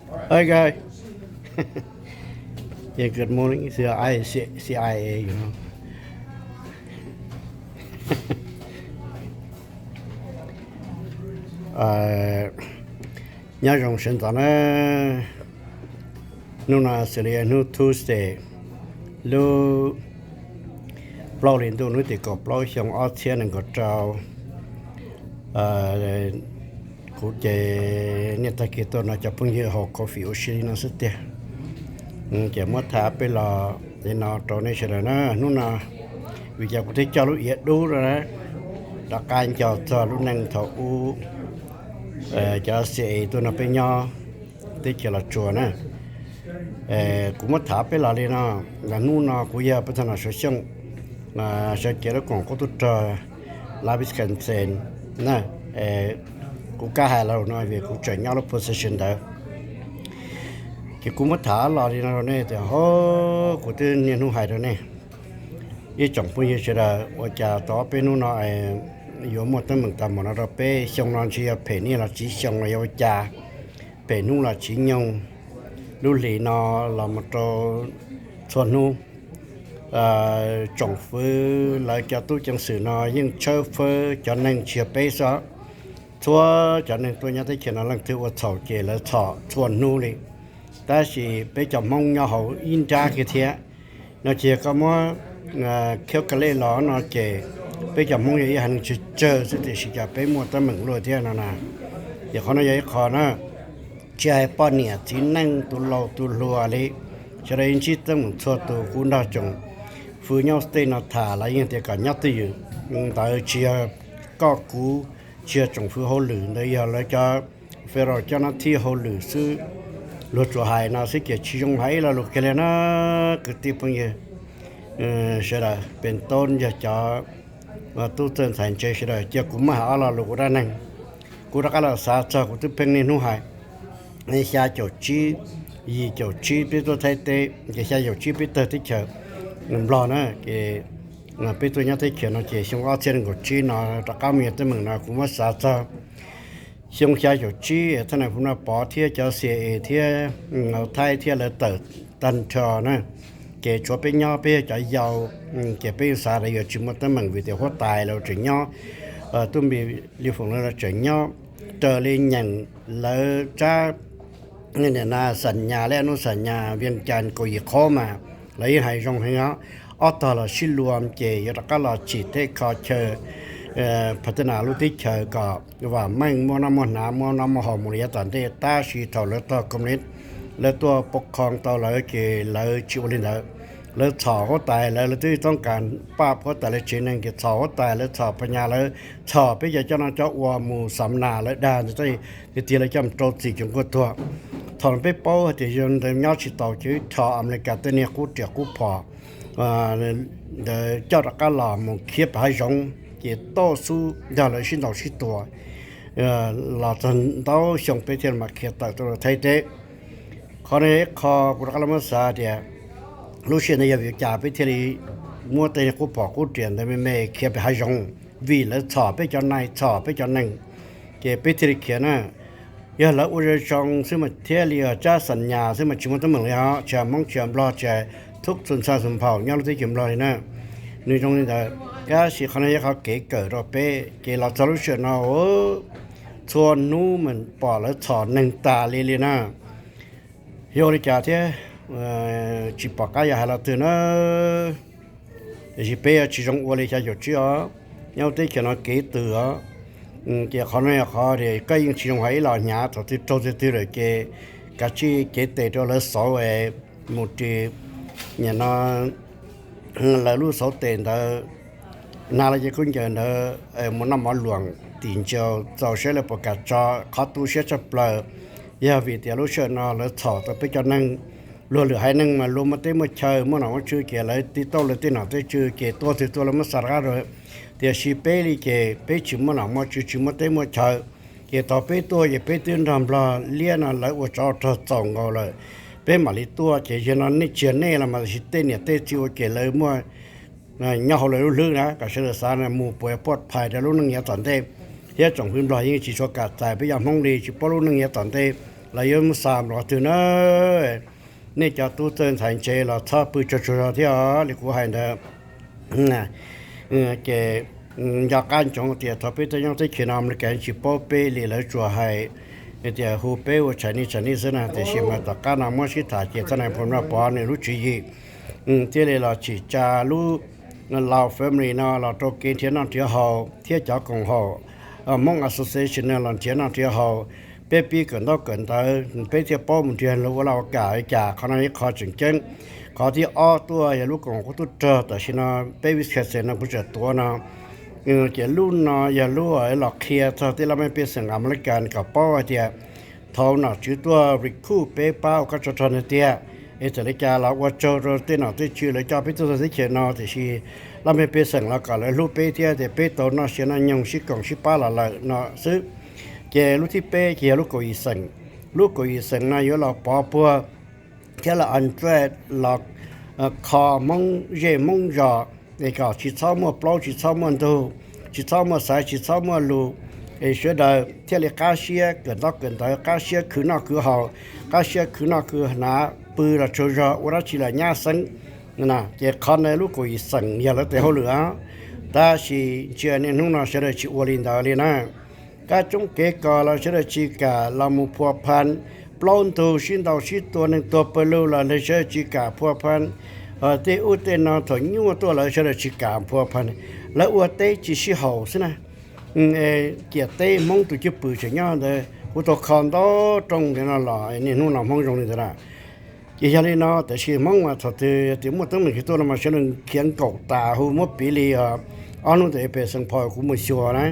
Hi guys. Yeah, good morning. It's the I-, C-, C I A, you know. Nyob zoo sawv ntxov na. Hnub no xws li hnub Tuesday, lub plaub hli ntuj hnub tim kaum plaub xyoo ob txhiab nees nkaum rau. Kuv ces niaj tag kis tuaj no cov phooj ywg haus coffee ua si li no xwb tiag. Ces muab tham peb los li no rau nej sawv daws na hnub no, vim cas kuv thiaj coj lub iav dub rau na, rov qab nco txog lub neej thaum ub cov C I A tuaj nrog peb nyob teb chaws Los Tsuas na. Kuv muab tham peb los li no, hnub no kuv yog peb thaj no Suav Xyooj, sawv cev lub koom qub tub rog Wisconsin na. Kuv kam hais los no vim kuv tseem nyob lub position ntawd. Ces kuv muab tham los li no rau nej tias, ho, kuv twb niaj hnub hais rau nej, ib tsoom phooj ywg sawv daws, ua cas tau ob peb hnub no yuav muaj teeb meem tag npaum no rau peb? Xyoo no ntshe yog phem niaj los tsiv xyoo los yog ua cas, phem hnub los tsiv nyoog, lub hlis no los mus rau txhua hnub. Tsoom fwv lawv cov tub ceev xwm no yeej tshawb fawb cov neeg tsis yog peb xwb. Txhua cov neeg tuaj nyob teb chaws no leej twg ua txhaum ces lawv txhom txhua hnub li. Tab sis peb cov Hmoob nyob hauv ib nrab kiag thiab no ces koj muab khiav ka lej los no ces peb cov Hmoob yog ib haiv neeg tsawg tsawg xwb tiam sis cas peb muaj teeb meem luaj thiab no na. Ces qhov no yog ib qho na, tsis hais poj niam txiv neej tus laus tus hluas li, sawv daws yeej ntsib teeb meem txhua tus. Kuv nrog tsoom fwv nyob state no tham lawv yeej tias kom nyob twj ywm. Ntawd tsis yog koj kuv, tsis yog tsoom fwv hauj lwm, ntawd yog lawv cov federal cov nab thib hauj lwm xwb. Luag tsuas hais no xwb ces tsis zoo hais ib lo lus kiag li na. Kwv tij phooj ywg sawv daws, pem tau yog cov tub txawj ntxhais ntse sawv daws, cia kuv muab hais ob lo lus ua dab neeg. Kuv rov qab los xav txog kuv twb pheej niaj hnub hais, xya caum tsib, yim caum tsib peb tuaj Thaib teb, ces xya caum tsib peb tawg teb chaws Nplog na, ces peb tuaj nyob teb chaws no ces xyoo ob txhiab nees nkaum tsib no rov qab mus yog teeb meem no kuv muab xav txog xyoo xya caum tsib, thaj nais Phu Naj Pov thiab cov C I A thiab Thaib thiab lawv tawm tag nrho na, ces tshuav peb nyob peb yog cov yau, ces peb yeej xav tias yuav tsis muaj teeb meem vim tias huab tais lawv tseem nyob, tub npis li foom lawv tseem nyob, raws li nyeem lawv tsab xam nyas li hnub xam nyas Vias Cas kaum yim qhov mas lawv yeej hais zoo heev os. Ob tog los sib luag ces yuav rov qab los tsim tej qho chaw, pha tej nas lub teb chaws kom vam meej muaj noj muaj hnav muaj noj muaj haus mus li yav tom ntej. Tab sis thaum lawv tog kom li lawv tuaj pov qhov tau lawv ces lawv tsis ua li ntawd. Lawv txhom huab tais lawv, lawv twb txob kas paj huab tais lawv tsev neeg ces txhom huab tais lawv, txhom pha nyas lawv, txhom peb cov coj noj coj ua mus xam nas lawv dag ntawd, tiag tiag lawv coj mus rau txim cov nkuaj tuag. Thaum no peb paub hais tias yog ntawd nyob tsis tau ces rho Amelikas tej niag qub riam qub phom ntawd coj rov qab los mus khiav pem hav zoov ces toj xub nrog lawv sib ntaus sib tua los txog ntau xyoo peb thiaj mam khiav tawm tuaj rau Thaib teb. Qhov no yog ib qho kuv rov qab los muab xav tias lub sij hawm ntawd yog vim cas peb thiaj li muab tej niag qub phom qub riam ntawd me me khiav pem hav zoov, vim lawv txhom peb cov nai txhom peb cov neeg, ces peb thiaj li khiav na. Yog lawv ua zoo zoo xwb mas thiaj li yog tsab xam nyas xwb mas tsis muaj teeb meem li os, tsis hais Hmoob tsis hais Nplog tsis hais thoob txhua ntxhais txhua nphaum nyob lub teb chaws Nplog li na. Nws zoo li ntawd, tab sis qhov no yog qhov kev kawm rau peb ces los txog lub sij hawm no txhua hnub mas pom lawv txhom neeg tas li li na. Yog ua li cas thiab tsis pom qab yog hais los twg na. Tiam sis peb yuav tsis zoo ua li xya caum tsib os, nyob lub teb chaws no kev twg os. Ces qhov no yog qhov tias koj yeej tsis zoo hais ib los hnyav, thaum twg raug twg twg lawm ces kav tsij cev tes rau lawv xauv mus ris, nim no lawv lub xauv tes ntawd, hnav lawv cov khaub ncaws ntawd mus noj mov luam tim ntsis txaus saib lawv puas kam tso. Qhov tu siab tshaj plaws yog vim tias lub sij hawm no lawv txhom tau peb cov neeg. Luag lwm haiv neeg mas luag muaj teb muaj chaw muaj nom muaj tswv ces lawv tib tauj lawv tej nom tej tswv ces tua twg tua lawv muab xa rov qab rau. Tiam sis peb li ces peb tsis muaj nom muaj tswv tsis muaj teb muaj chaw, ces thaum peb tuaj ces peb twb nrog Nplog liab no lawv ua tsov rog txaus nkaus lawm, peb mam li tuaj ces yog no nej tsis yog nej los mas tiam sis tej niam tej txiv ua ces lawv muaj nyob hauv lawv lub hlwb na, kom sawv daws xav mus puas puaj phais rau lub neej yav tom ntej. Thiab tsoom fwv Nplog yeej tsis tshua kam txais peb cov Hmoob li, tsis paub lub neej yav tom ntej lawv yuav mus xa mus qhov twg na. Nej cov tub txawj ntxhais ntse los txhob pw tsaug tsaug zog thiab os, li kuv hais ntawd. Ces nco qab ntsoov tias thaum peb tuaj nyob teb chaws no Amelikas tsis paub peb li, lawv tsuas hais tias hu peb ua Chinese Chinese xwb na, tiam sis mas tom qab no muab sib tham ces txog nais phoo no pov nws lub tswv yim thiaj li los tsim tsa lub Lao family no los rau kev nrhiav noj nrhiav haus thiab cov koom haum Hmong Association no los nrhiav noj nrhiav haus. Peb pib kawm ntaub kawm ntawv peb thiaj paub mus nrhiav lus ua laj ua kam li cas. Qhov no ib qho tseem ceeb. Qhov thib ob tuaj yog lub koom haum qub tub rog tam sim no peb Wisconsin no kuv tseem tuav no, ces lub no yog lub los qhia txog tej laj mej pej xeem Amelikas kom paub hais tias thaum nom tswv tuaj recruit peb pab ua koj tso rog nws tiag, es txawm li cas los ua tsaug rau tej nom tej tswv lawv coj peb tuaj txog teb chaws no, tiam sis laj mej pej xeem los kom lawv hlub peb thiab tias peb tau noj sia noj nyoog sib koom sib pab los lawm no xwb. Ces lub thib peb ces yog lub kaum yim xeem. Lub kaum yim xeem no yuav los pov puag thiab los address los kho Hmoob zej Hmoob zos, es kom tsis txhob muaj plaub tsis txhob muaj ntug, tsis txhob muaj xaiv tsis txhob muaj lus, es sawv daws thiaj li qab siab kawm ntaub kawm ntawv, qab siab khwv noj khwv haus, qab siab khwv noj khwv hnav, pw los tsaug zog, ua dab tsi los nyab xeeb na. Ces qhov ntawd lub kaum yim xeem yog lawv tes hauj lwm os. Tab sis ntsia niaj hnub no sawv daws tsis ua li ntawd li na. Qab tsoob kev kos los sawv daws tsis kam los mus phua phan, plaub ntug sib ntaus sib tua neeg tuag pawg lug los sawv daws tsis kam phua phan. Tej ub tej no thaum nyuaj tuaj lawv sawv daws tsis kam phua phan, lawv ua teb tsis sib haum xwb na. Ciam teb Hmoob tus cwj pwm tseem nyob ntawd, kuv tau kho ntau rooj ntawd no los niaj hnub no Hmoob zoo li ntawd na. Ces yog li no, tab sis Hmoob mas thaum twg tias muaj teeb meem khiav tuaj no mas sawv daws khiav nkaum tas hu, muab piv li ob hnub ntawd pem Xeev Phos kuv mus xyuas na.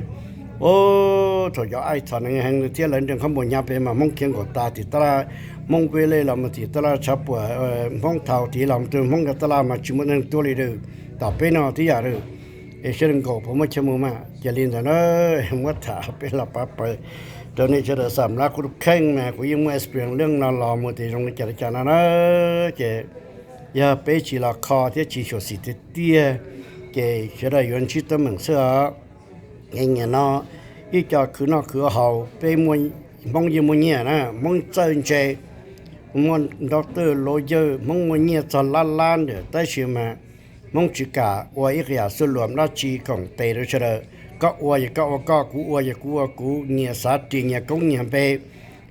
Ub, thaum cov ICE txhom neeg heev thiab lawv nres qhov muag hnyav pem mas Hmoob khiav nkaum tas tim tab laj, Hmoob Village los mus tim tab laj Tshav Puam, Hmoob Thaum Tid los mus rau Hmoob Nka Tab Laj mas tsis muaj neeg tuaj li lawm. Tom peb no tib yam lawm. Es sawv daws nkaum puas muaj chaw mus mas cia li ntawd na. Muab tham peb los pab pawg rau nej sawv daws xam lab kuv tus kheej mas kuv yeej muaj experience leej no los mus tias zoo li cas li cas no na. Ces yog peb tsis los kho thiab tsis xyuam xim tiag tiag, ces sawv daws yuav ntsib teeb meem xwb os. Nyiam no ib co khwv noj khwv haus, peb Hmoob yeej muaj nyiaj na, Hmoob txawj ntse, muaj doctor, lawyer, Hmoob muaj nyiaj txog lab lab ntawm, tab sis mas Hmoob tsis kam ua ib qho yam xuj luam dab tsi koom tes rau sawv daws. Koj ua ces koj ua koj, kuv ua ces kuv ua kuv, nyias xav ris nyias koob nyias npe,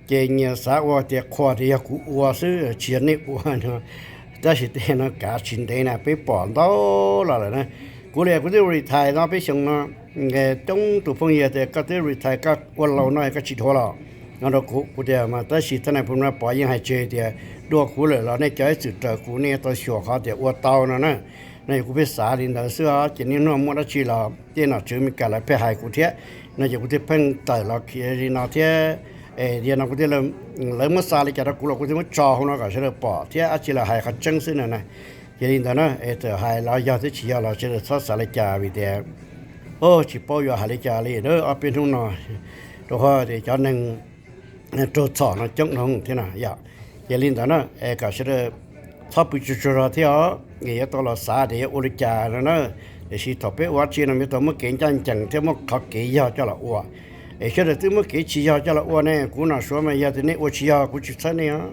ces nyias xav ua tias qhuas tias yog kuv ua xwb tsis yog nej ua no. Tab sis tej no kav tsis ntev na, peb pom ntau los lawm na. Kuv li kuv twb retire no peb xyoo no, coob tus phooj ywg tias koj twb retire koj ua laus no koj tsis dhuav los no rau kuv. Kuv tias mas tab sis thab nais phoo no pov yeej hais tseg tias dua kuv lawm los nej cov ib txwm raws kuv nej tau xyuas qhov tias ua tau no na. No yog kuv pheej xav li ntawd xwb os. Ces niaj hnub muaj dab tsi los tej nom tswv Amelikas lawv pheej hais kuv thiab, no ces kuv thiaj pheej tawm los khiav li no thiab. Es yog no kuv thiaj, lawv muab xa li cas rau kuv los kuv thiaj muab tso hauv no kom sawv daws pom thiab dab tsi los hais qhov tseeb xwb no na. Ces li ntawd na, es txawm hais los yog thiab tsis yog los sawv daws txhob xav li cas vim tias tsis paub yuav hais li cas li na ob peb hnub no, rau qhov tias cov neeg raug txhom no coob dhau thiab na yom. Ces li ntawd na, es kom sawv daws txhob pw tsaug tsaug zog thiab os, es yuav tau los xav tias yuav ua li cas no na. Tiam sis thaum peb ua dab tsi no yuav tau muab kev ncaj ncees thiab muab qhov kev yog coj los ua. Es sawv daws twb muab kev tsis yog coj los ua ne, kuv nom suav mas yog tias nej ua tsis yog kuv tsis txhawb nej os.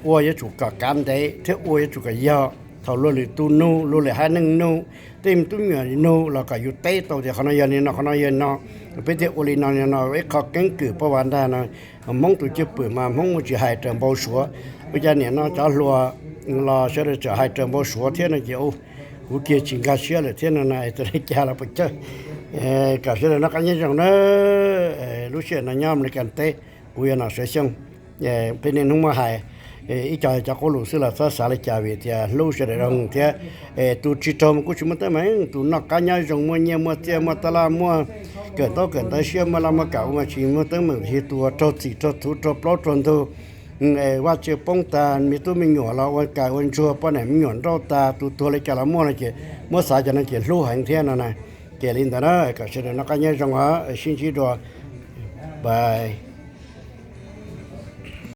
Ua yuav tsum kom kav ntev thiab ua yuav tsum kom yog. Thaum luag lwm tus nug, luag lwm haiv neeg nug, tej me tub me nyuam nug los kom yus teb tau tias qhov no yog li no, qhov no yog li no, peb thiaj ua li no li no, ib qho keeb kwm pab vas ntag no. Hmoob tus cwj pwm mas Hmoob tsis hais raws npau suav. Ua cas niam no cov hluas los sawv daws tseem hais raws npau suav thiab no ces kuv kiag tsis nkag siab lawm thiab no na. Txawm li cas los puas cawj, kom sawv daws noj qab nyob zoo na. Lub sij hawm no nyob Amelikas teb, kuv yog nom suav Xyooj. Peb niaj hnub muab hais ib co cov qub lus xwb los txhob xav li cas vim tias hlub sawv daws zoo thiab. Tus tsis raug mas kuj tsis muaj teeb meem, tus noj qab nyob zoo muaj nyiaj muaj txiaj muaj tab laj muaj kawm ntaub kawm ntawv siab muaj laj muaj kam ua mas tsis muaj teeb meem, tiam sis tus uas raug txim raug txhuv raug plaub raug ntug, vaj tse poob tas, me tub me nyuam los ua kas ua ntsuag, poj niam me nyuam nrauj tas, tus tuag li cas los muaj no ces muab xav cov no ces hlub heev thiab no na. Ces li ntawd na, kom sawv daws noj qab nyob zoo os, sib ntsib dua, bye.